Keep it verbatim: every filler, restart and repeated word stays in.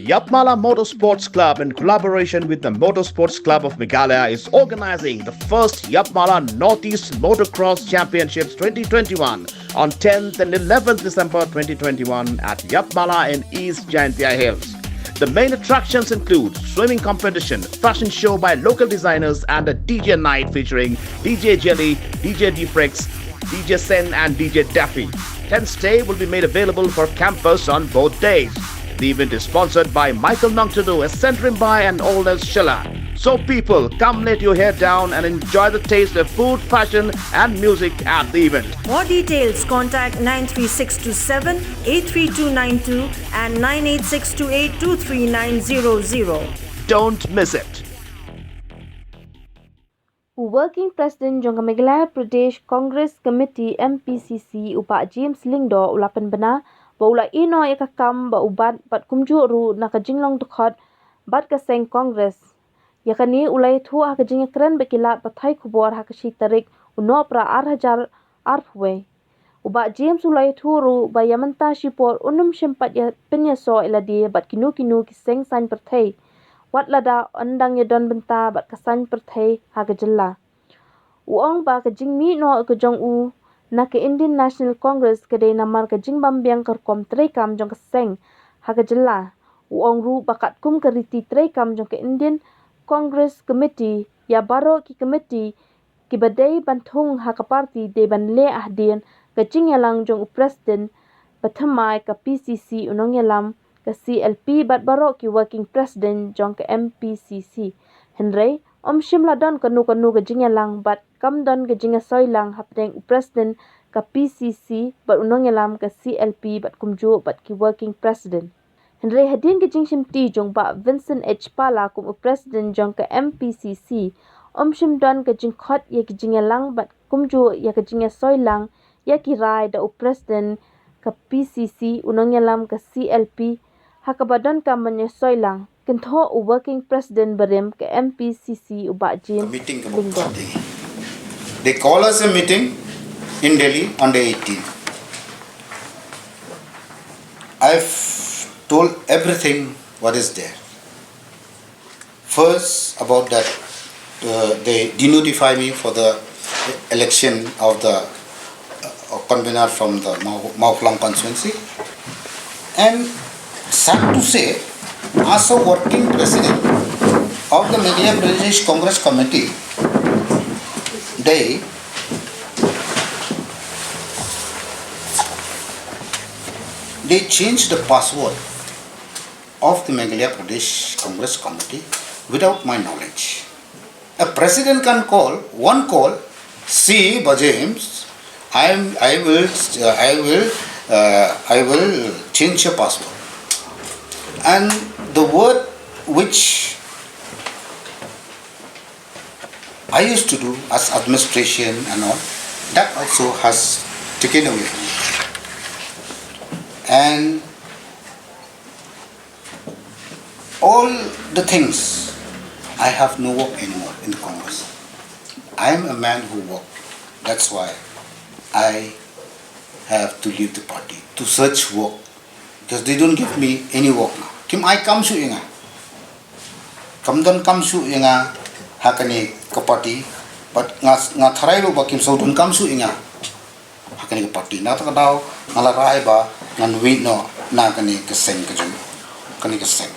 Yapmala Motorsports Club, in collaboration with the Motorsports Club of Meghalaya, is organizing the first Yapmala Northeast Motocross Championships twenty twenty-one on tenth and eleventh December twenty twenty-one at Yapmala in East Jaintia Hills. The main attractions include swimming competition, fashion show by local designers, and a D J night featuring D J Jelly, D J Defrex, D J Sen, and D J Daffy. Tent stay will be made available for campers on both days. The event is sponsored by Michael Nongtadu, Ascent Rimbai, and Old Shilla. So, people, come let your hair down and enjoy the taste of food, fashion, and music at the event. More details, contact nine three six two seven eight three two nine two and nine eight six two eight two three nine zero zero. Don't miss it. U Working President jong ka Meghalaya Pradesh Congress Committee, M P C C, u Bah James Lyngdoh, u la pynbna ba u la ïehnoh ïa ka kam ba u bat bad kumjuh ruh na ka jinglong dkhot bad ka seng Congress. Ïa kane u la ïathuh ha ka jingïakren bad ki lad pathai khubor ha ka shi tarik u Nohprah ar hajar arphew wei. U Bah James u la ïathuh ruh ba ïa mynta shipor un ym shym pat ïa pynïasoh ïa lade bad kino kino ki seng saiñ pyrthei, wat lada yn dang ïadon bynta bad ka saiñ pyrthei ha ka jylla. U ong ba ka jingmih noh ka jong u na ka Indian National Congress ka dei namar ka jingbym biang ka rukom treikam jong ka seng ha ka jylla. U ong ruh ba katkum ka riti treikam jong ka Indian Congress Committee, ïa baroh ki committee kiba dei ban thung ha ka party dei ban leh hadien ka jingïalang jong u President, ba thymmai ka P C C, u nongïalam ka C L P bad baroh ki Working President jong ka M P C C. Hynrei ym shym la don kano kano ka jingïalang bad kam don ka jingïasoilang hapdeng u President ka P C C bad u nongïalam ka C L P bad kumjuh bad ki Working President. Hynrei hadien ka jingshimti jong Bah Vincent H Pala kum u President jong ka M P C C, ym shym don ka jingkhot ïa ka jingïalang bad kumjuh ïa ka jingïasoilang ïa ki rai da u President ka P C C, u nongïalam ka C L P, ha kaba donkam ban ïasoilang, kynthoh u Working President barim ka M P C C, u Bah James Lyngdoh. They call us a meeting in Delhi on the eighteenth. I've told everything what is there. First, about that, uh, they denotify me for the election of the, uh, convener from the Mawklang constituency. And sad to say, as a working president of the Meghalaya Pradesh Congress Committee, they they changed the password of the Meghalaya Pradesh Congress Committee without my knowledge. A president can call, one call, "See, Bah James, I am, I will, uh, I will, uh, I will change your password." And the word which I used to do as administration and all, that also has taken away from me. And all the things, I have no work anymore in the Congress. I am a man who work. That's why I have to leave the party to search work. Because they don't give me any work. Kim ai kam shuh ïa nga. Kam don kam shuh ïa nga ha kane ka party. But nga, nga tharai ruh ba kim shu don kam shuh ïa nga ha kane ka party. Na kata ka daw nga la rai ba ngan wit noh na kane ka seng ka jong, kane ka seng.